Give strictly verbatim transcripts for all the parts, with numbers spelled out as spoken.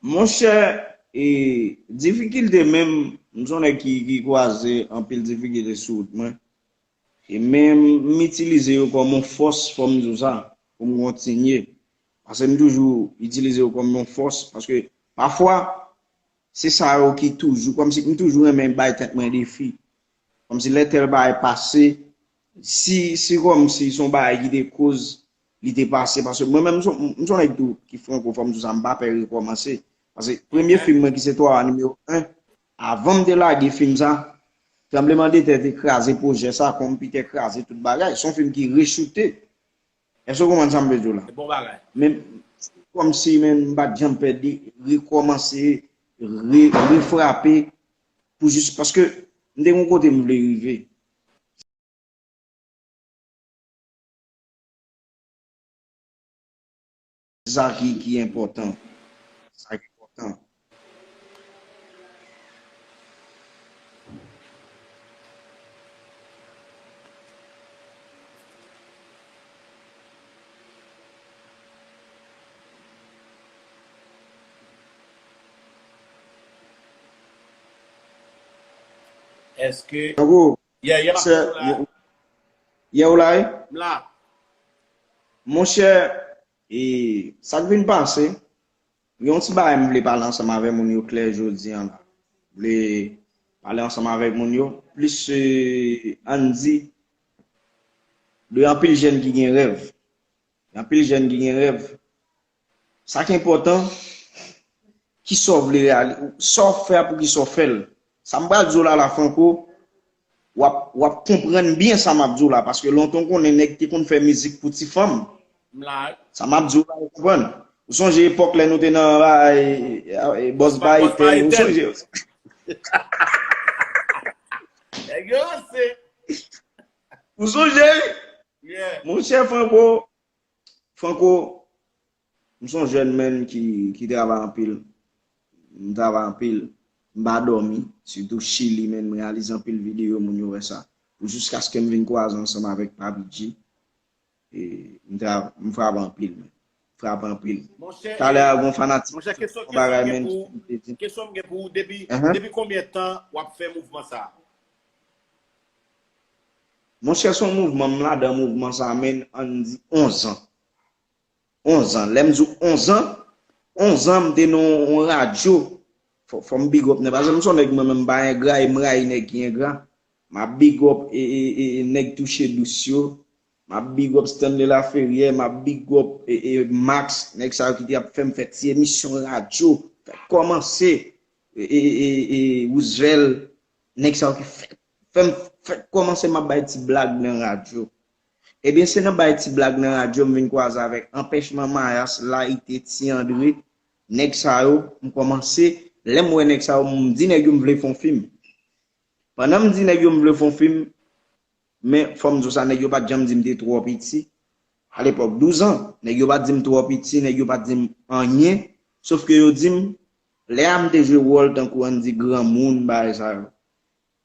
Monchè, e, difikilte menm, m se yon nèg ki, ki kwaze anpil difikilte sou wout mwen. E men m itilize yo kòm yon fòs, fò m di w sa, pou m kontinye. Paske m toujou itilize yo kòm yon fòs, paske pafwa, se sa yo ki toujou, kòmsi m toujou renmen bay tèt mwen defi. Kòmsi lè tèl bagay pase, si, si kòmsi se yon bagay ki te koz li te pase, paske mwen menm, m se yon, m se yon nèg tou ki franko, fò m di w sa, m pa pè rekòmanse. Paske premye fim mwen ki se Twa Wa nimewo en, avan m te lage fim sa, tranblemanntè te kraze pwojè sa, konpitè kraze tout bagay. Se yon fim ki rechoute. Èske w konprann sa m vle di w la? Se bon bagay. Men, kòmsi, men, m pa t janm pè de rekòmanse, re, refrape, pou jis, paske m te gen yon kote m vle rive. Se sa ki, ki enpòtan. Se sa ki enpòtan. Èske Tankou, yè, yè m ap sè, tann ou la. Yè, yè w la, wi? M la. Monchè, e, sa k vin pase, gen yon ti bagay m vle pale ansanm avè moun yo klè jodi an la. M vle pale ansanm avèk moun yo, plis, e, ann di, de anpil jèn ki gen rèv. Gen anpil jèn ki gen rèv. Sa k enpòtan, kisa w vle reyali-, sa w fè a, poukisa w fè l. Sa m pral di w la, la, Franco, w ap, w ap konprann byen sa m ap di w la, paske lontan w konnen nèg te konn fè mizik pou ti fanm. M la. Sa m ap di w la, ou konprann? Ou sonje epòk lè nou te nan, e, e, e, Bòs Ba Etèn, ou sonje? Nèg yo ranse. Ou sonje? Yeah. Monchè Franco, Franco, m se yon jèn menn ki, ki travay anpil. M travay anpil. M pa dòmi. Sitou Chili, menn, m reyalize anpil videyo moun yo wè sa. Pou jiskaske m vin kwaze ansanm avèk Papi G. E, m tra-, m frape anpil, menn. Frape anpil. Monchè, talè a, e, gon fanatik, monchè, kesyon, yon bagay, kesyon m gen menn, pou, kesyon m gen pou ou, depi, depi konbyen tan w ap fè mouvman sa a? Monchè, se yon mouvman, m ladan mouvman sa a, menn, ann di onz an. Onz an. Lè m di w onz an, onz an, m te nan yon radyo. Fò, fò m big up nèg, paske m se yon nèg, mwen menm, m pa engra, e m rayi nèg ki engra. M ap big up, e, e, e, e, nèg Touche Dous yo. M ap big up Stanley Laferrière, m ap big up, e, e, Max, nèg sa yo ki te ap fè m fè ti emisyon radyo, fè kòmanse, e, e, e, e, Roosevelt, nèg sa yo ki fè, fè m, fè kòmanse m ap bay ti blag nan radyo. Ebyen, se nan bay ti blag nan radyo m vin kwaze avèk Anpèchman Mayas, Layite, Ti Andre, nèg sa yo, m kòmanse, lè m wè nèg sa yo, m di nèg yo m vle fè yon fim. Pandan m di nèg yo m vle fè yon fim, men fò m di w sa, nèg yo pa t janm di m te twò piti. Alepòk, douz an, nèg yo pa t di m twò piti, nèg yo pa t di m anyen, sòf ke yo di m, lè a m te jwe wòl tankou ann di granmoun, bagay sa yo.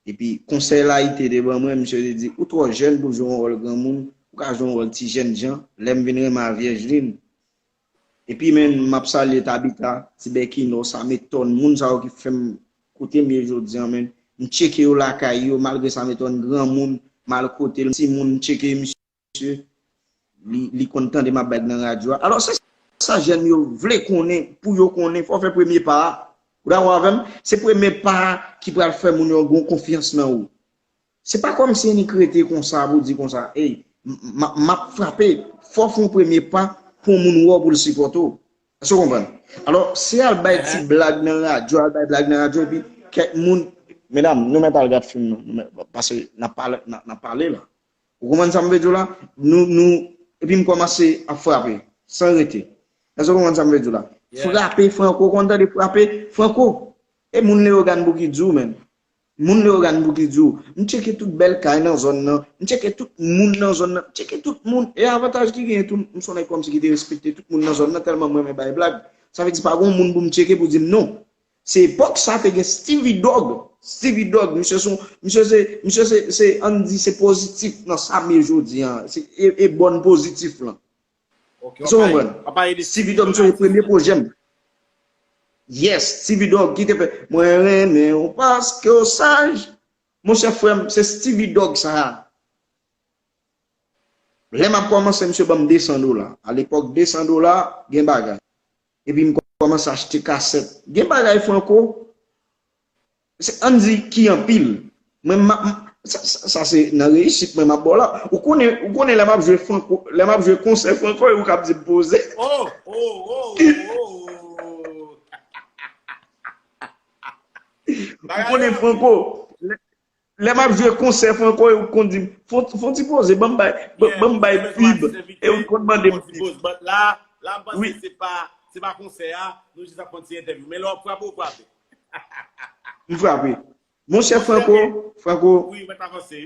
Epi konsèy Layite te ban mwen, misye te di, ou twò jèn pou jwe yon wòl granmoun, ou ka jwe yon wòl ti jènjan, lè m vin renmen a Vyèjlin. Epi, menn, m ap salye Tabita, Ti Bèkino, Sametòn, moun sa yo ki fè m kote m ye jodi a, menn. M tcheke yo lakay yo, malgre Sametòn granmoun, m al kote l, timoun, m tcheke misye, li, li konn tande m ap bay nan radyo a. Alò, se sa jèn yo vle konnen, pou yo konnen, fò w fè premye pa a. Ou dakò avè m? Se premye pa a ki pral fè moun yo gen konfyans nan ou. Se pa kòmsi annik rete konsa pou di konsa, ey, m, m, m ap frape, fò w fè yon premye pa pou yon moun wè w pou l sipòte w. Èske w konprann? Alò, se al bay ti blag nan radyo, al bay blag nan radyo, epi kèk moun, medam, nou mèt al gad fim nan, nou mèt, paske n ap pale, n ap, n ap pale la. Ou konprann sa m vle di w la? Nou, nou, epi m kòmanse ap frape, san rete. Èske w konprann sa m vle di w la? Yeah. Frape, Franco, konn tande frape, Franco. E moun Leyogàn pou ki di w, menn. Moun Leyogàn pou ki di w. M tcheke tout bèl kay nan zòn nan. M tcheke tout moun nan zòn nan. M tcheke tout moun. E avantaj ki genyen tou, m se yon nèg kòmsi ki te respekte tout moun nan zòn nan, tèlman m renmen bay blag. Sa vle di pa gen yon moun pou m tcheke pou di m non. Se epòk sa te gen Steevie Dogg. Steevie Dogg, misye se yon, misye se, misye se, se, ann di se pozitif nan sa m ye jodi a. Se, e, e bòn pozitif lan. Ok, w ap pale, w ap pale de Steevie Dogg, misye se premye pwojè m. Yes, Stevie Dog ki te fè mwen renmen w paske w saj. Monchè frè m, se Stevie Dog sa a. Lè m ap kòmanse, misye ban m de san dola. Alepòk, de san dola, gen bagay. Epi m kòmanse achte kasèt. Gen bagay Franco, se, ann di ki anpil. Mwen, m, m, sa, sa, sa se nan reyisit mwen m ap ba w la. Ou konnen, ou konnen lè m ap jwe Franco, lè m ap jwe konsè Franco, e ou k ap di m poze. Oh, oh, oh, oh, oh. Ou konnen Franco, lè, lè m ap jwe konsè Franco, e ou konn di m, fon, fon ti poze, ban m bay, ban, ban m bay pib, e ou konn mande m pib. But la, la, m panse se pa, se pa konsè a, nou jis ap fè yon ti entèvyou. Men lè w ap frape, ou frape. M frape. Monchè Franco, Franco. Wi, mwen t avanse.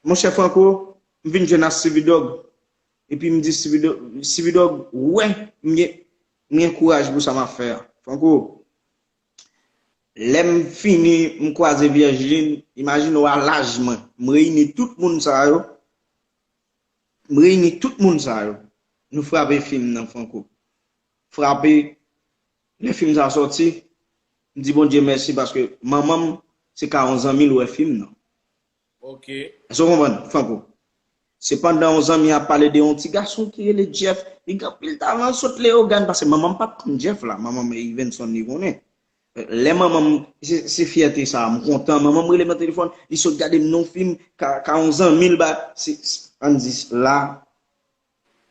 Monchè Franco, m vin jwenn ak Stevie Dog. Epi m di Stevie Dog, Stevie Dog, wè, m gen, m gen kouraj pou sa m ap fè a. Franco, lè m fini, m kwaze Virgiline, imajine w a laj mwen. M reyini tout moun sa yo. M reyini tout moun sa yo. Nou frape fim nan Franco. Frape, lè fim sa sòti, m di Bondye mèsi paske manman m se ka yon zanmi l wè fim nan. Ok. Èske w konprann, Franco? Se pandan yon zanmi ap pale de yon ti gason ki rele Jeff, li gen anpil talan, sot Leyogàn, paske manman m pa t konn Jeff la, manman m Ivenson li konnen. Lè manman m, se, se fyète sa, m kontan, manman m rele m nan telefòn, li sot gade m nan yon fim, ka, ka yon zanmi l ba, se, se, ann di la,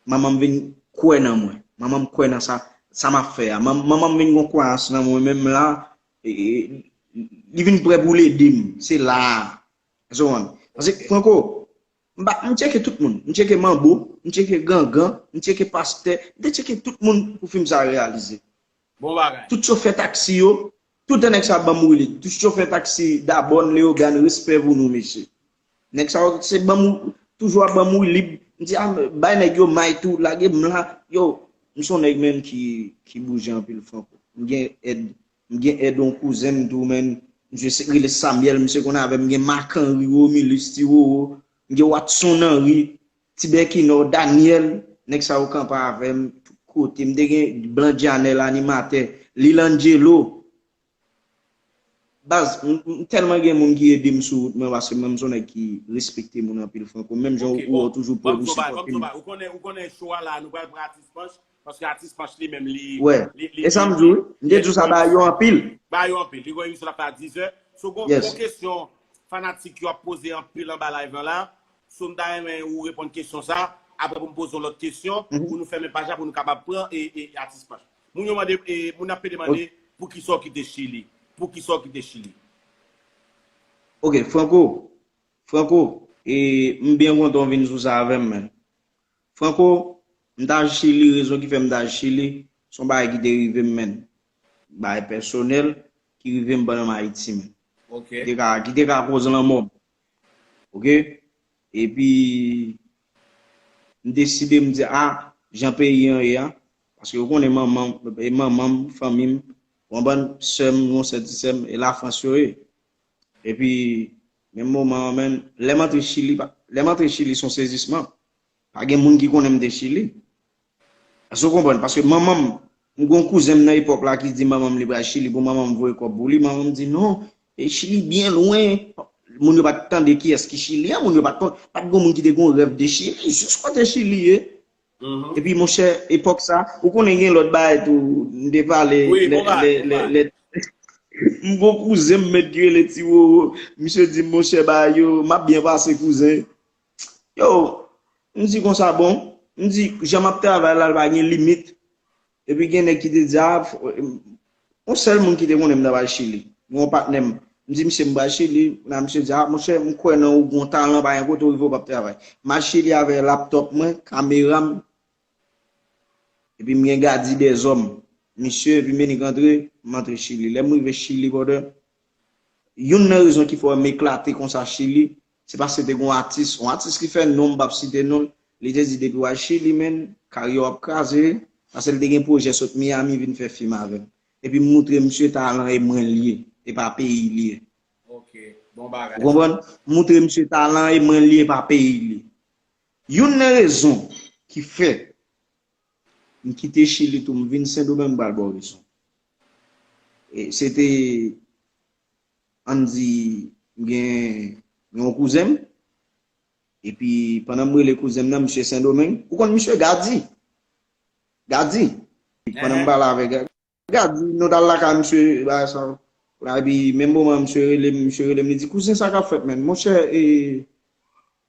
manman m vin kwè nan mwen. Manman m kwè nan sa, sa m ap fè a. Man-, manman m vin gon kwayans nan mwen menm la, e, e, li vin prè pou l ede m. Se la a. Èske w konprann? Paske, Franco, m pa, m tcheke tout moun. M tcheke Manbo, m tcheke Gangan, m tcheke Pastè, m te tcheke tout moun pou fim sa a reyalize. Bon bagay. Tout chofè taksi yo, tout tan nèg sa ap ban m wi lib. Tout chofè taksi Dabòn, Leyogàn, respè pou nou, mesye. Nèg sa yo, se ban m, toujou ap ban m wi lib. M di, a, bay nèg yo may tou, lage m la. Yo, m se yon nèg menm ki, ki bouje anpil Franco. M gen èd, m gen èd yon kouzen m tou, menm. Misye se, rele Samuel, misye konn avè m. M gen Marc Henry, Romulus, Ti Roro. M gen Watson Henry. Tibèkinò, Daniel, nèg sa yo kanpe avè m tout kote. M te gen Blan Djanèl, animatè, Lil Angelo. Baz, m, m tèlman gen moun ki ede m sou wout mwen, paske mwen, m se yon nèg ki respekte moun anpil, Franco. Menm jan ou, ou toujou prè pou sipòte m. Ou konnen, ou konnen show a la, nou pral pran Atis Panch, paske Atis Panch li menm, li, li, li, e sa m di w, m te di w sa ba yo anpil. Ba yo anpil. Li gon emisyon l ap fè a diz è. So, gon, gon kesyon fanatik yo ap poze anpil anba live lan la. So, m ta renmen ou reponn kesyon sa. Apre pou m poze yon lòt kesyon, pou nou fèmen paj la, pou nou kapab pran e, e, e Atis Panch. Moun yo mande, e, moun ap pede mande, poukisa w kite Chili? Poukisa w kite Chili? Ok, Franco. Franco, e, m byen kontan w vin sou sa avè m, menn. Franco, m t al Chili, rezon ki fè m t al Chili, se yon bagay ki te rive m, menn. Bagay pèsonèl, ki rive m pandan m Ayiti, menn. Ok. Ki te ka, ki te ka koz lanmò m. Ok? Epi, m deside, m di, a, jan peyi an ye a, paske ou konnen manman, e manman m, fanmi m, ou konprann, sè m, yon sè, ti sè m, e Lafrans yo ye. Epi, menm moman an, menn, lè m antre Chili, pa, lè m antre Chili, se yon sezisman. Pa gen moun ki konnen m te Chili. Èske w konprann? Paske manman m, m gon kouzen m nan epòk la ki di manman m li pral Chili pou manman m voye kòb pou li. Manman m di, non, e Chili byen lwen. Moun yo pa t tande kiyès ki Chili an, moun yo pa t konn, pa t gon moun ki te gon rèv de Chili, jis kote Chili ye. Epi, monchè, epòk sa, ou konnen gen lòt bagay tou, m te pale, lè, lè, lè, lè, m gon kouzen m menn ki rele Ti Roro, misye di m, monchè, bagay yo, m ap byen pase, kouzen. Yo, m di konsa, bon, m di, jan m ap travay la, l pa gen limit. Epi gen nèg ki te di, a, f-, yon sèl moun ki te konnen m t ap al Chili. Yon patnè m. M di misye m pral Chili. Kounye a misye di, a, monchè, m kwè nan ou, gon talan, pa gen kote w rive, w p ap travay. M al Chili avè laptòp mwen, kamera m, epi m gen gadi dèzòm. Misye, epi m vini rantre, m antre Chili. Lè m rive Chili, brother, youn nan rezon ki fè m eklate konsa Chili, se paske te gon atis, yon atis ki fè non, m p ap site non l, li te di depi w al Chili, menn, karyè w ap kraze, paske l te gen pwojè sot Miami vin fè fim avè m. Epi m moutre misye talan e mwen l ye, e pa peyi l ye. Ok, bon bagay. Ou konprann? M moutre misye talan e mwen l ye, e pa peyi l ye. Youn nan rezon ki fè M kite Chili tou, m vin Sendomeng, m pral ba w rezon. E se te, ann di, m gen yon kouzen m, epi pandan m rele kouzen m nan, misye Sendomeng, ou konn misye Gadi? Gadi. Pandan m pale avèk Gadi, nou t al lakay misye, bagay sa. Epi menm moman, misye rele m, misye rele m, li di, "Kouzen, sa k ap fèt, menn?" Monchè, e,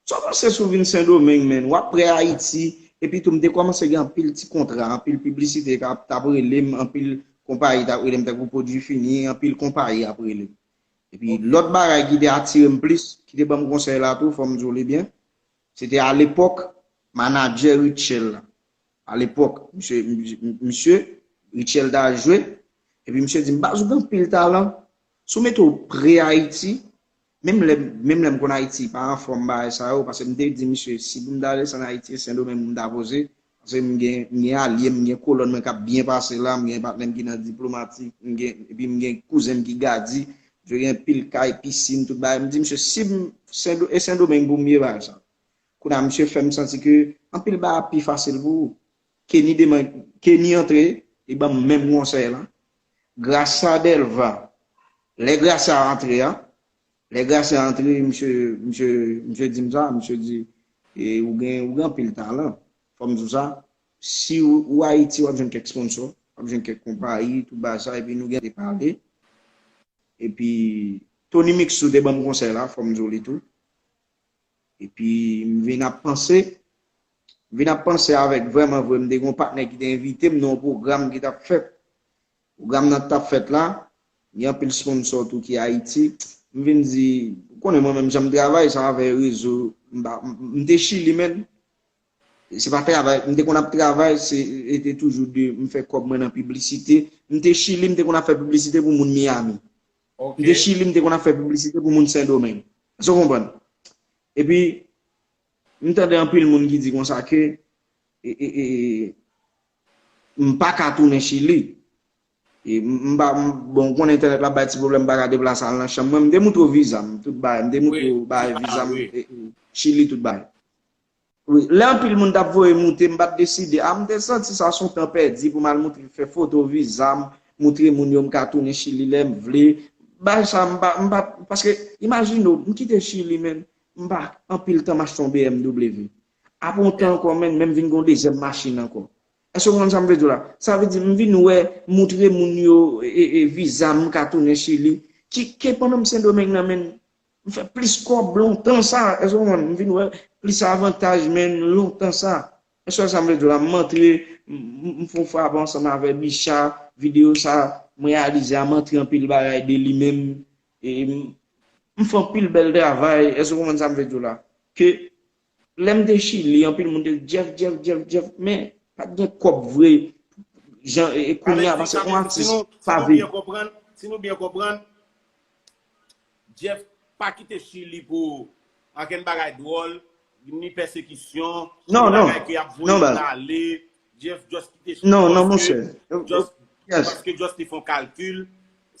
sa w panse si w vin Sendomeng, menn? W ap prè Ayiti, epi tou, m te kòmanse gen anpil ti kontra, anpil piblisite k ap, t ap rele m, anpil konpayi t ap rele m, tankou Pwodui Fini, anpil konpayi ap rele m. Epi lòt bagay ki te atire m plis, ki te ban m konsèy la tou, fò m di w li byen, se te alepòk manadjè Rutshelle la. Alepòk, misye, misye, Rutshelle ta jwe, epi misye di m, "Baz, ou gen anpil talan. Si w mete w prè Ayiti," menm lè, menm lè m konn Ayiti pa anfòm, bagay sa yo, paske m te di misye, si pou m ta desann Ayiti, e Sendomeng pou m ta poze, paske m gen, m gen alye m, m gen kolòn mwen k ap byen pase la, m gen patnè m ki nan diplomatik, m gen, epi m gen kouzen m ki Gadi, misye gen pil kay, pisin, tout bagay. M di misye, si m, Sendo-, e Sendomeng pou m ye, bagay sa. Kounye a, misye fè m santi ke anpil bagay ap pi fasil pou ou. Kenny demen, Kenny antre, li ban m menm konsèy la. Gracia Delva, lè Gracia antre a, lè Gracia antre, misye, misye, misye di m sa, misye di, e, ou gen, ou gen anpil talan. Fò m di w sa, si ou, ou Ayiti, w ap jwenn kèk sponsò, w ap jwenn kèk konpayi, tout bagay sa, epi nou gen te pale. Epi, Tony Mixou te ban m konsèy la, fò m di w li tou. Epi, m vin ap panse, m vin ap panse avèk vrèman vre, m te gen yon patnè ki te envite m nan yon pwogram ki t ap fèt. Pwogram nan t ap fèt la, gen anpil sponsò tou ki Ayiti. M vin di, ou konnen mwen menm jan m travay, sa avè rezo, m pa, m, m te Chili, menn. Se pa travay, m te konn ap travay, se, e te toujou de, m fè kòb mwen nan piblisite. M te Chili, m te konn ap fè piblisite pou moun Miami. M te Chili, m te konn ap fè piblisite pou moun Sendomeng. Èske w konprann? Epi, m tande anpil moun ki di konsa ke, e, e, e, m pa ka tounen Chili. E m, m pa, m, bon, ou konnen entènèt la bay ti pwoblèm, m pa ka deplase al nan chanm mwen. M te moutre w viza m, tout bagay. M te moutre w bagay viza m, e, e, Chili, tout bagay. Wi, lè anpil moun t ap voye moute, m pa t deside. A, m te santi sa se yon tan pèdi pou m al moutre, fè foto viza m, moutre moun yo m ka tounen Chili lè m vle. Bagay sa, m pa, m pa, paske, imajine w, m kite Chili, menn, m pa anpil tan m achte yon B M W. Apre yon tan ankò, menn, menm vin gen yon dezyèm machin ankò. Èske w konprann sa m vle di w la? Sa vle di, m vin wè, moutre moun yo, e, e, viza m, m ka tounen Chili. Ki, ke pandan m Sendomeng nan, menn, m fè plis kòb lontan sa. Èske w konprann? M vin wè plis avantaj, menn, lontan sa. Èske w wè sa m vle di w la? M antre, m, m, m fè yon frape ansanm avè Bicha, videyo sa, m reyalize a, m antre anpil bagay de li menm. E m, m fè anpil bèl travay. Èske w konprann sa m vle di w la? Ke lè m te Chili, anpil moun te di, "Jeff, Jeff, Jeff, Jeff," men pa t gen kòb vre. Jan, e, e kounye a, paske yon atis pa vin. Si nou byen konprann, si nou byen konprann, Jeff pa kite Chili pou ankenn bagay dwòl, ni pèsekisyon, ni bagay ke y ap voye moun ale. Jeff just kite Chili paske just, paske just li fè yon kalkil,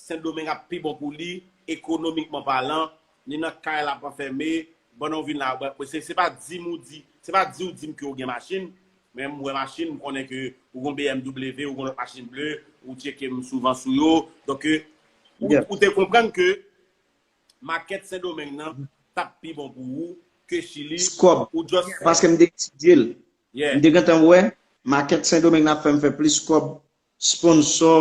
Sendomeng ap pi bon pou li, ekonomikman palan, li nan kay la ap anfème, pandan w vin la, se, se pa di m ou di, se pa di ou di m ke w gen machin, men m wè machin, m konnen ke ou gon B M W, ou gon lòt machin ble, ou tcheke m souvan sou yo. Donk, ou, ou te konprann ke makèt Sendomeng nan t ap pi bon pou ou ke Chili, ou just fè. Paske m te etidye l. M te gentan wè, makèt Sendomeng nan ap fè m fè plis kòb, sponsò,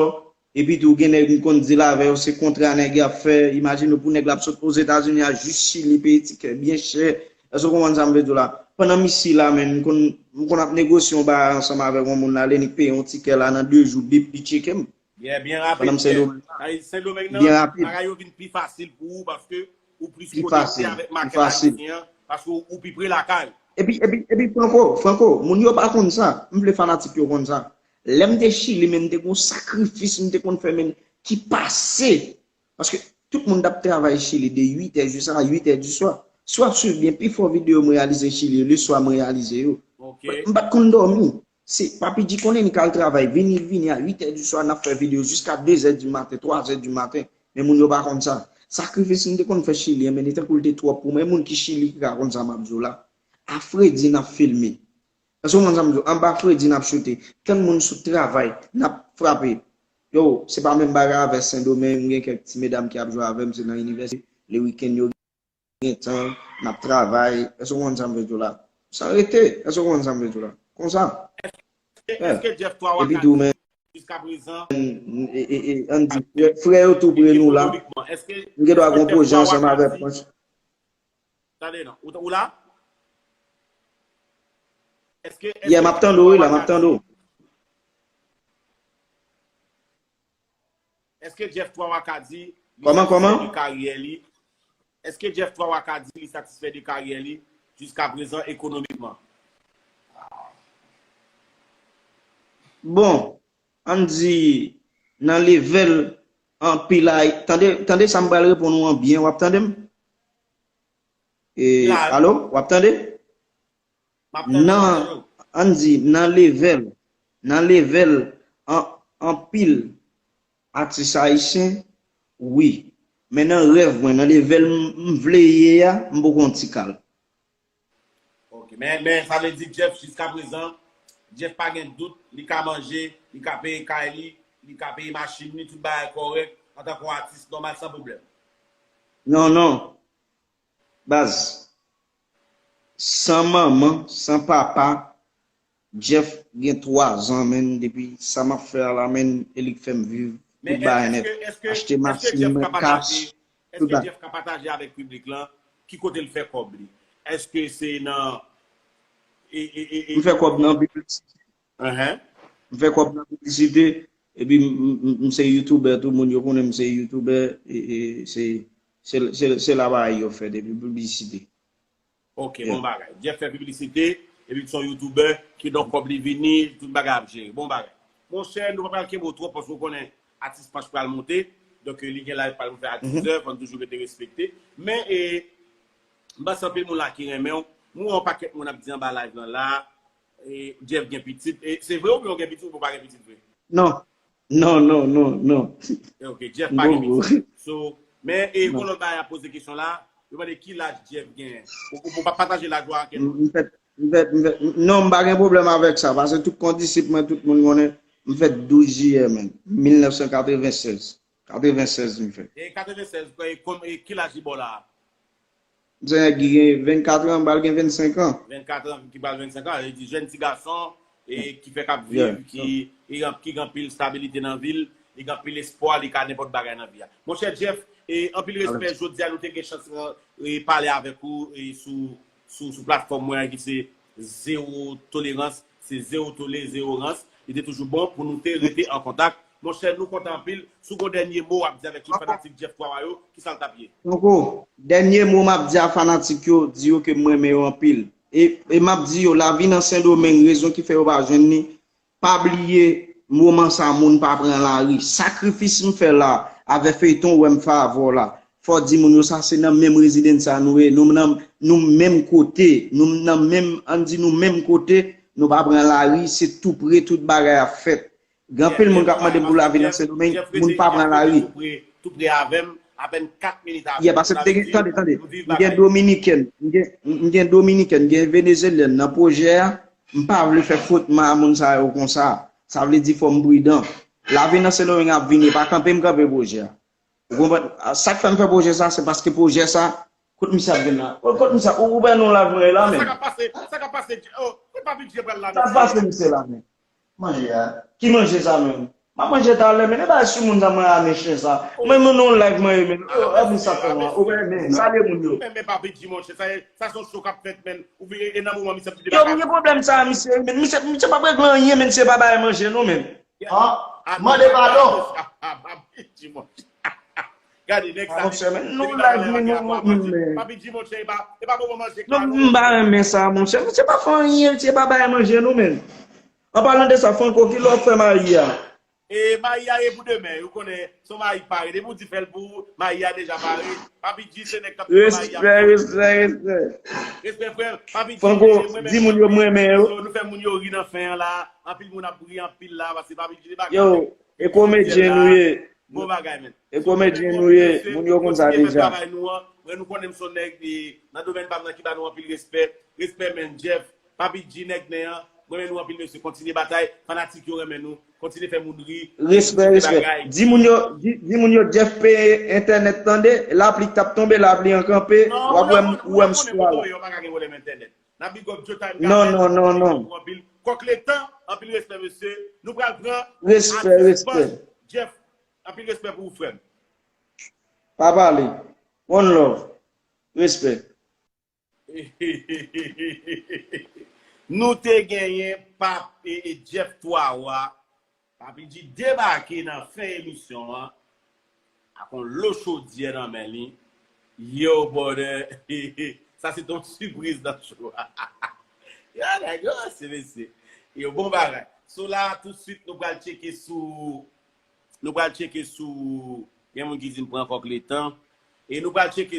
epi tou gen nèg m konn deal avè yo, se kontra nèg y ap fè. Imajine w pou nèg la ap sot Ozetazini a jis Chili, peye tikè byen chè. Èske w konprann sa m vle di w la? Pandan m isi la, menn, m konn, m konn ap negosye yon bagay ansanm avèk yon moun la, lè nèg peye yon tikè la, nan de jou, bip, li tcheke m. Yeah, byen rapid. Pandan m Sendomeng la. Sa vle di Sendomeng nan, bagay yo vin pi fasil pou ou paske ou plis konekte avèk makèt ayisyen an, paske ou, ou pi pre lakay. Epi, epi, epi, Franco, Franco, moun yo pa konn sa. M vle fanatik yo konn sa. Lè m te Chili, menn, m te gon sakrifis m te konn fè, menn, ki pase. Paske tout moun t ap travay Chili de uit è jiska uit è di swa. Si w ap swiv byen, pifò videyo m reyalize Chili yo, leswa m reyalize yo. M pa t konn dòmi. Se Papi G konnen li ka al travay, vini, li vini a uit è di swa, n ap fè videyo jiska de zè di maten, twa zè di maten. Men moun yo pa konn sa. Sakrifis m te konn fè Chili an, men li tankou l te twòp pou mwen. Moun ki Chili ki ka konn sa m ap di w la. A fredi n ap filme. Èske w konprann sa m di w? Anba fredi n ap choute. Tann moun sou travay, n ap frape. Yo, se pa menm bagay avè Sendomeng, m gen kèk ti medam ki ap jwe avè m, se nan inivèsite. Le wikenn yo gen tan, n ap travay. Èske w konprann sa m vle di w la? San rete, èske w konprann sa m vle di w la? Konsa. Èske, èske Jeff twa Wakadi, jiska prezan, e, e, e, ann di, frè, frè yo tou pre nou la. M gen dwa gon pwojè ansanm avè Frans. Tande non. Ou, ou la? Èske, èske Yeah, m ap tande w, wi, la, m ap tande w. Èske Jeff twa Wakadi, li Kòman, kòman? satisfè de karyè li? Èske Jeff twa Wakadi, li satisfè de karyè li jiska prezan ekonomikman? Bon, ann di, nan level anpil ay-, tande, tande sa m pral reponn ou an byen, w ap tande m? E, La. alo, w ap tande? M ap tande w, m ap Nan, tande w. ann di, nan level, nan level an, anpil atis ayisyen, wi. Men nan rèv mwen, nan level m, m vle ye a, m poko yon ti kal. Ok, men, men sa vle di Jeff, jiska prezan, Jeff pa gen dout, li ka manje, li ka peye kay li, li ka peye machin li, tout bagay kòrèk, antanke yon atis nòmal, san pwoblèm. Non, non. Baz, san manman, san papa, Jeff gen twa zan, menn, depi sa m ap fè a la, menn, e li k fè m viv, Men tout bagay nèt. èske, èske, Achte èske machin Jeff mwen, ka pataje, kach, tout èske bagay. Jeff ka pataje avèk piblik lan ki kote l fè kòb li? Èske se nan, e, e, e, e, M fè kòb nan piblik. Ahan. M fè kòb nan piblisite, epi m, m, m, m se youtubè, tout moun yo konnen m se youtubè, e, e, se, se, se, se la bagay yo fèt, epi piblisite. Ok, Yeah. bon bagay. Jeff fè piblisite, epi l se yon youtubè, kidonk kòb li vini, tout bagay ap jere. Bon bagay. Monchè, nou pa pral kenbe w twòp, paske w konnen atis Panch pral monte, donk, e, li gen live pral pou fè a Mhm. diz è, fò n toujou rete respekte. Men, e, m panse anpil moun la ki renmen w, m wè yon pakèt moun ap di anba live lan la, e, Jeff gen pitit. E, se vre oubyen w gen pitit oubyen w pa gen pitit vre? Non. Non, non, non, non. E, ok, Jeff M pa gen poko. pitit. So, men, e, Non. gon lòt bagay ap poze kesyon la, yo mande ki laj Jeff genyen. Ou, ou, ou pa pataje laj ou ak ankenn M, moun? m fèt, m fèt, m fèt, m, non, m pa gen pwoblèm avèk sa, paske tout kondisip mwen, tout moun konnen, m fèt douz jiyè, menn, mil nèf san katrevennsèz. Katrevennsèz m fèt. E katrevennsèz, e, kòm, e, ki laj li ba w la a? M se nèg ki gen vennkat an, m pral gen vennsenk an. Vennkat an, ki pral vennsenk an, li di jèn ti gason, e, ki fèk ap Yeah. viv, ki, e, ki gen anpil stabilite nan vi l, li gen anpil espwa, li ka nenpòt bagay nan vi a. Monchè Jeff, e, anpil respè, Alèz. jodi a nou te gen chans, e, pale avèk ou, e, sou, sou, sou platfòm mwen an ki se Zewo Tolerans, se Zewo Tole, Zewo Rans. Li te toujou bon pou nou te rete an kontak. Monchè, nou kontan anpil. Si w gon dènye mo w ap di avèk tout fanatik Jeff twa Wa yo, kisa l t ap ye? Franco, dènye mo m ap di a fanatik yo, di yo ke m renmen yo anpil. E, e m ap di yo, lavi nan Sendomeng, rezon ki fè yo pa jwenn li, pa bliye, moman sa, moun pa pran lari. Sakrifis m fè la, avè feyton ou wè m fè avè w la. Fò w di moun yo sa, se nan menm rezidans sa nou ye, nou nan, nou menm kote, nou nan menm, ann di nou menm kote, nou pa pran lari, se tou pre tout bagay ap fèt. Gen anpil moun k ap mande m pou lavi nan Sendomeng, moun pa pran lari. Tou pre, tou pre avè m, apèn kat minit avè m. Yeah, paske m te gen, tande, tande, m gen Dominikèn, m gen, m gen Dominikèn, m gen Venezyelyèn nan pwojè a, m pa vle fè fot ma moun sa yo konsa. Sa vle di fò m pridan. Lavi nan Sendomeng ap vini, pa kanpe m kanpe pwojè a. Ou konprann? A, sa k fè m fè pwojè sa, se paske pwojè sa, kot misye ap vin la? Kot, kot misye ap, ou, ou wè non live mwen la menm? Sa k ap pase? Sa k ap pase? Oh, se Papi Dje pral la menm. Sa k ap pase misye la menm? Manje a. Ki manje sa menm? M ap manje talè menm. E bay sou moun sa mwen a men chen sa. Mwen, mwen non live mwen ye menm. Oh, e moun sa fè mwen. Ou wè men, salye moun yo. Men, men Papi Dje monchè, sa, sa se yon show k ap fèt menm. Ou vin, e, e nan moman misye ap di de bagay. Yo, m gen pwoblèm sa, misye, menm. Misye, misye p ap regle anyen, menm, si e pa bay manje non menm. Ha? Mande padon. Papi Dje monchè. Gade, nèg sa, monchè, men nou live, men nou, men. Papi Dje monchè, e pa, e pa bon manje. Non, m pa renmen sa, monchè. Misye pa fè anyen, misye pa bay manje non, menm. An palan de sa, Franco, kilè w ap fè mayi a? E mayi a e pou demen, ou konnen, se yon mayi k pare. Depi w di fè l pou ou, mayi a deja pare. Papi Dje se nèg k ap fè mayi a. Respè, respè, respè. Respè, frè. Papi Dje, Franco, di moun yo m renmen yo. Nou fè moun yo ri nan fen an la. Anpil moun ap ri anpil la, paske Papi Dje degaje. Yo, e komedyen nou ye. Bon bagay, men. E komedyen nou ye, moun yo konn sa deja. Mwen, nou konnen m se yon nèg, e, nan domèn pa m nan ki ba nou anpil respè. Respè, men, Jeff. Papi G, nèg nen an, mwen renmen nou anpil mesye, kontinye batay, fanatik yo renmen nou, kontinye fè moun ri, Respè, respè. Di moun yo, di, di moun yo Jeff peye entènèt tande, lapli k t ap tonbe, lapli an kanpe, w ap wè m, ou wè m sou ale. Yo pa ka gen pwoblèm entènèt. N ap big up Joe Time. Non, non, non, non. Anpil kòk letan, anpil respè mesye. Nou pral pran Respè, respè. Jeff, anpil respè pou ou frè m. Pa pale. One love. Respè. Nou te genyen Pap e, e Jeff twa wa. Papi G debake nan fen emisyon an ak yon lo chodyè nan men li. Yo, brother. Sa se ton sipriz nan show a. Yo, nèg yo, se mesye. Yo, bon bagay. So la, tout swit, nou pral tcheke sou, nou pral tcheke sou, gen moun ki di n pran kòk letan. E nou pral tcheke